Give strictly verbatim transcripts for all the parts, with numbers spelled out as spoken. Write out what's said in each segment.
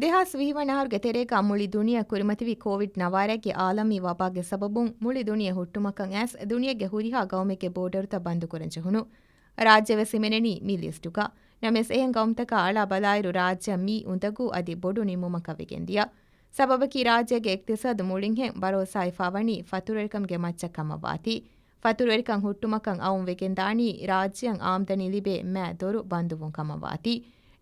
ދެހާސް ވިހި ވަނަ އަހަރުގެ ތެރޭގަ މުޅި ދުނިޔެ ކުރިމަތިވި ކޯވިޑް ނަވާރައިގެ އާލަމީ ވަބާގެ ސަބަބުން މުޅި ދުނިޔެ ހުއްޓުމަކަށް އައިސް ދުނިޔޭގެ ހުރިހާ ގައުމެއްގެ ބޯޑަރުތައް ބަންދުކުރަން ޖެހުނު. ރާއްޖެވެސް ހިމެނެނީ މި ލިސްޓުގަ. ނަމަވެސް އެހެން ގައުމުތަކާ އަޅާ ބަލާއިރު ރާއްޖެއަށް މީ އުނދަގޫ އަދި ބޮޑު ނިންމުމަކަށް ވެގެންދިޔަ. ސަބަބަކީ ރާއްޖޭގެ އިޤްތިޞާދު މުޅިންހެން ބަރޯސާއެއްފާވަނީ ފަތުރުވެރިކަމުގެ މައްޗަށް ކަމަށްވާތީ. ފަތުރުވެރިކަން ހުއްޓުމަކަށް އައުން ވެގެންދާނީ ރާއްޖެއަށް އާމްދަނީ ލިބޭ މައި ދޮރު ބަންދުވުން ކަމަށްވާތީ.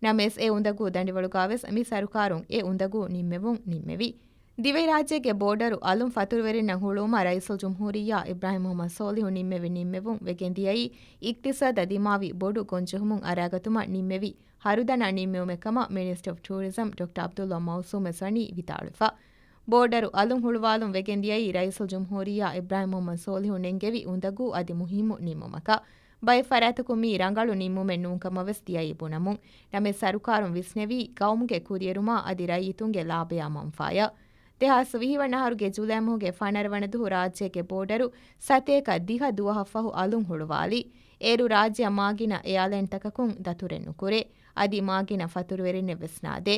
ނަމަވެސް އެ އުނދަގޫ ދަނޑިވަޅުގަވެސް މި ސަރުކާރުން އެ އުނދަގޫ ނިންމެވުން ނިންމެވި. ދިވެހިރާއްޖޭގެ ބޯޑަރު އަލުން ފަތުރުވެރިންނަށް ހުޅުވުމަށް ރައީސުލްޖުމްހޫރިއްޔާ އިބްރާހިމް މުހައްމަދު ސޯލިހު ނިންމެވި ނިންމެވުން ވެގެންދިޔައީ އިޤްތިޞާދަށް ދިމާވި ބޮޑު ގޮންޖެހުމުން އަރާގަތުމަށް ނިންމެވި ހަރުދަނާ ނިންމެވުމެއް ކަމަށް މިނިސްޓަރ އޮފް ޓޫރިޒަމް ޑޮކްޓަރ ޢަބްދުﷲ މައުސޫމް ވެސް ވަނީ ވިދާޅުވެފަ. ބޯޑަރު އަލުން ހުޅުވާލުން ވެގެންދިޔައީ ރައީސުލްޖުމްހޫރިއްޔާ އިބްރާހިމް މުހައްމަދު ސޯލިހު ނެންގެވި އުނދަގޫ އަދި މުހިއްމު ނިންމުމަކަށް. ބައެއް ފަރާތަކުން މީ ރަނގަޅު ނިންމުމެއް ނޫންކަމަށް ވެސް ދިޔައީ ބުނަމުން. ނަމަވެސް ސަރުކާރުން ވިސްނެވީ ގައުމުގެ ކުރިއެރުމާ އަދި ރައްޔިތުންގެ ލާބަޔާ މަންފާޔަށް. ދެހާސް ވިހި ވަނަ އަހަރުގެ ޖުލައި މަހުގެ ފަނަރަ ވަނަ ދުވަހު ރާއްޖޭގެ ބޯޑަރު ސަތޭކަ ދިހަ ދުވަހަށްފަހު އަލުން ހުޅުވާލި. އޭރު ރާއްޖެއަށް މާގިނަ އެއާލައިންތަކަކުން ދަތުރެއް ނުކުރޭ. އަދި މާގިނަ ފަތުރުވެރިންނެއް ވެސް ނާދޭ.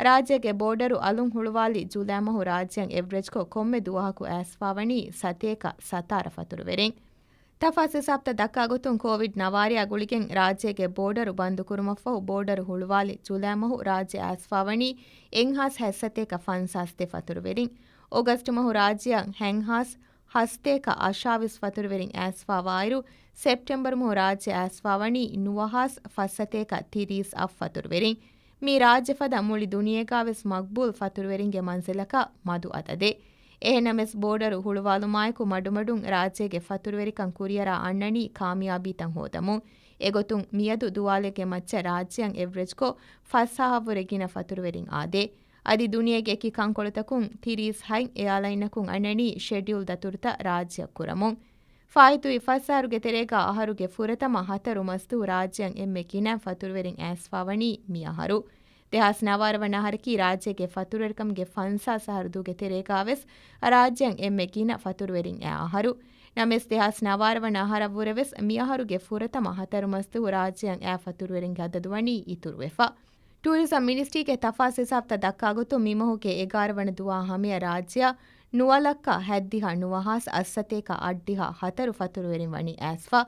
ރާއްޖޭގެ ބޯޑަރު އަލުން ހުޅުވާލި ޖުލައި މަހު ރާއްޖެއަށް އެވްރެޖްކޮށް ކޮންމެ ދުވަހަކު އައިސްފާވަނީ ސަތޭކަ ސަތާރަ ފަތުރުވެރިން. ތަފާސް ހިސާބުތައް ދައްކާގޮތުން ކޯވިޑް ނަވާރަޔާ ގުޅިގެން ރާއްޖޭގެ ބޯޑަރު ބަންދުކުރުމަށްފަހު ބޯޑަރު ހުޅުވާލި ޖުލައި މަހު ރާއްޖެ އައިސްފާވަނީ އެއްހާސް ހަތްސަތޭކަ ފަންސާސް ދެ ފަތުރުވެރިން. އޮގަސްޓު މަހު ރާއްޖެއަށް ހަތްހާސް ހަސަތޭކަ އަށާވީސް ފަތުރުވެރިން އައިސްފާވާއިރު، ސެޕްޓެމްބަރު މަހު ރާއްޖެ އައިސްފާވަނީ ނުވަހާސް ފަސްސަތޭކަ ތިރީސް އަށް ފަތުރުވެރިން. މީ ރާއްޖެފަދަ މުޅި ދުނިޔޭގާވެސް މަގްބޫލް ފަތުރުވެރިންގެ މަންޒިލަކަށް މަދު އަދަދެއް. އެހެންނަމަވެސް، ބޯޑަރު ހުޅުވާލުމާއެކު މަޑުމަޑުން ރާއްޖޭގެ ފަތުރުވެރިކަން ކުރިއަރާ އަންނަނީ ކާމިޔާބީތައް ހޯދަމުން. އެގޮތުން، މިއަދު ދުވާލެއްގެ މައްޗަށް ރާއްޖެއަށް އެވްރެޖްކޮށް ފަސް ހާހަށްވުރެ ގިނަ ފަތުރުވެރިން އާދޭ. އަދި ދުނިޔޭގެ އެކި ކަންކޮޅުތަކުން ތިރީސް ހަތް އެއާލައިނަކުން އަންނަނީ ޝެޑިއުލް ދަތުރުތައް ރާއްޖެއަށް ކުރަމުން. ފާއިތުވި ފަސް އަހަރުގެ ތެރޭގަ އަހަރުގެ ފުރަތަމަ ހަތަރު މަސްދުވަހު ރާއްޖެއަށް އެންމެ ގިނަ ފަތުރުވެރިން އައިސްފާވަނީ މި އަހަރު. ދެހާސް ނަވާރަ ވަނަ އަހަރަކީ ރާއްޖޭގެ ފަތުރުވެރިކަމުގެ ފަންސާސް އަހަރު ދުވަހުގެ ތެރޭގަވެސް ރާއްޖެއަށް އެންމެ ގިނަ ފަތުރުވެރިން އައި އަހަރު. ނަމަވެސް، ދެހާސް ނަވާރަ ވަނަ އަހަރަށްވުރެވެސް މި އަހަރުގެ ފުރަތަމަ ހަތަރު މަސްދުވަހު ރާއްޖެއަށް އައި ފަތުރުވެރިންގެ އަދަދު ވަނީ އިތުރުވެފަ. ޓޫރިޒަމް މިނިސްޓްރީގެ ތަފާސް ހިސާބުތައް ދައްކާގޮތުން، މި މަހުގެ އެގާރަ ވަނަ ދުވަހާ ހަމަޔަށް ރާއްޖެއަށް ނުވަ ލައްކަ ހަތްދިހަ ނުވަހާސް އަށްސަތޭކަ އަށްޑިހަ ހަތަރު ފަތުރުވެރިން ވަނީ އައިސްފަ.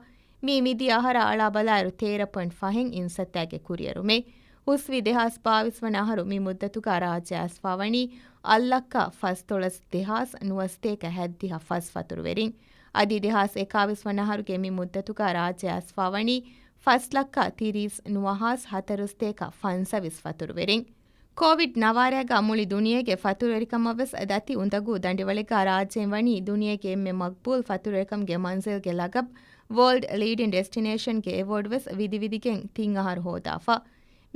މީ މިދިޔަ އަހަރާ އަޅާ ބަލާއިރު ތޭރަ ޕޮއިންޓް ފަހެއް އިންސައްތައިގެ ކުރިއަރުމެއް. ހުސްވި ދެހާސް ބާވީސް ވަނަ އަހަރު މި މުއްދަތުގަ ރާއްޖެ އައިސްފާވަނީ އަށްލައްކަ ފަސްދޮޅަސް ދެހާސް ނުވަސަތޭކަ ހަތްދިހަ ފަސް ފަތުރުވެރިން. އަދި ދެހާސް އެކާވީސް ވަނަ އަހަރުގެ މި މުއްދަތުގަ ރާއްޖެ އައިސްފާވަނީ ފަސް ލައްކަ ތިރީސް ނުވަހާސް ހަތަރުސަތޭކަ ފަންސަވީސް ފަތުރުވެރިން. ކޯވިޑް ނަވާރައިގަ މުޅި ދުނިޔޭގެ ފަތުރުވެރިކަމަށްވެސް ދަތި އުނދަގޫ ދަނޑިވަޅެއްގަ ރާއްޖޭން ވަނީ ދުނިޔޭގެ އެންމެ މަގްބޫލް ފަތުރުވެރިކަމުގެ މަންޒިލްގެ ލަގަބް ވޯލްޑް ލީޑިން ޑެސްޓިނޭޝަންގެ އެވޯޑްވެސް ވިދިވިދިގެން ތިން އަހަރު ހޯދާފަ.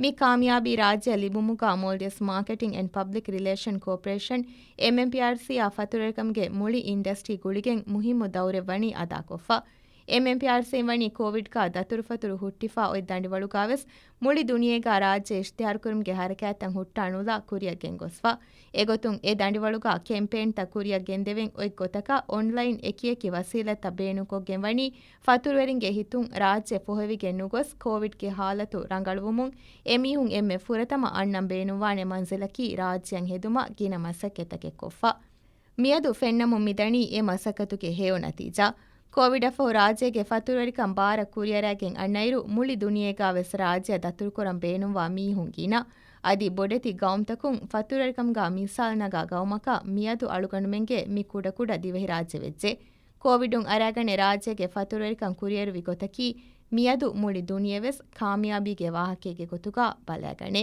މި ކާމިޔާބީ ރާއްޖެއަށް ލިބުމުގަ މޯލްޑިވްސް މާކެޓިން އެންޑް ޕަބްލިކް ރިލޭޝަން ކޯޕަރޭޝަން، އެމްއެމްޕީއާރްސީއާ ފަތުރުވެރިކަމުގެ މުޅި އިންޑަސްޓްރީ ގުޅިގެން މުހިއްމު ދައުރެއް ވަނީ އަދާކޮށްފަ. އެމްއެމްޕީއާރްސީން ވަނީ ކޯވިޑްގަ ދަތުރުފަތުރު ހުއްޓިފަ އޮތް ދަނޑިވަޅުގަވެސް މުޅި ދުނިޔޭގަ ރާއްޖެ އިޝްތިހާރުކުރުމުގެ ހަރަކާތްތައް ހުއްޓާ ނުލާ ކުރިއަށް ގެންގޮސްފަ. އެގޮތުން އެ ދަނޑިވަޅުގަ ކެމްޕޭންތައް ކުރިއަށް ގެންދެވެން އޮތް ގޮތަކަށް އޮންލައިން އެކިއެކި ވަސީލަތްތައް ބޭނުންކޮށްގެން ވަނީ ފަތުރުވެރިންގެ ހިތުން ރާއްޖެ ފޮހެވިގެން ނުގޮސް ކޯވިޑްގެ ހާލަތު ރަނގަޅުވުމުން އެމީހުން އެންމެ ފުރަތަމަ އަންނަން ބޭނުންވާނެ މަންޒިލަކީ ރާއްޖެއަށް ހެދުމަށް ގިނަ މަސައްކަތްތަކެއް ކޮށްފަ. މިއަދު ފެންނަމުން މިދަނީ އެ މަސައްކަތުގެ ހެޔޮ ނަތީޖާ. ކޯވިޑަށްފަހު ރާއްޖޭގެ ފަތުރުވެރިކަން ބާރަށް ކުރިއަރައިގެން އަންނައިރު، މުޅި ދުނިޔޭގަވެސް ރާއްޖެއަށް ދަތުރުކުރަން ބޭނުންވާ މީހުން ގިނަ. އަދި ބޮޑެތި ގައުމުތަކުން ފަތުރުވެރިކަމުގަ މިސާލް ނަގާ ގައުމަކަށް މިއަދު އަޅުގަނޑުމެންގެ މި ކުޑަކުޑަ ދިވެހިރާއްޖެ ވެއްޖެ. ކޯވިޑުން އަރާގަނެ ރާއްޖޭގެ ފަތުރުވެރިކަން ކުރިއެރުވި ގޮތަކީ، މިއަދު މުޅި ދުނިޔެވެސް ކާމިޔާބީގެ ވާހަކައެއްގެ ގޮތުގަ ބަލައިގަނޭ.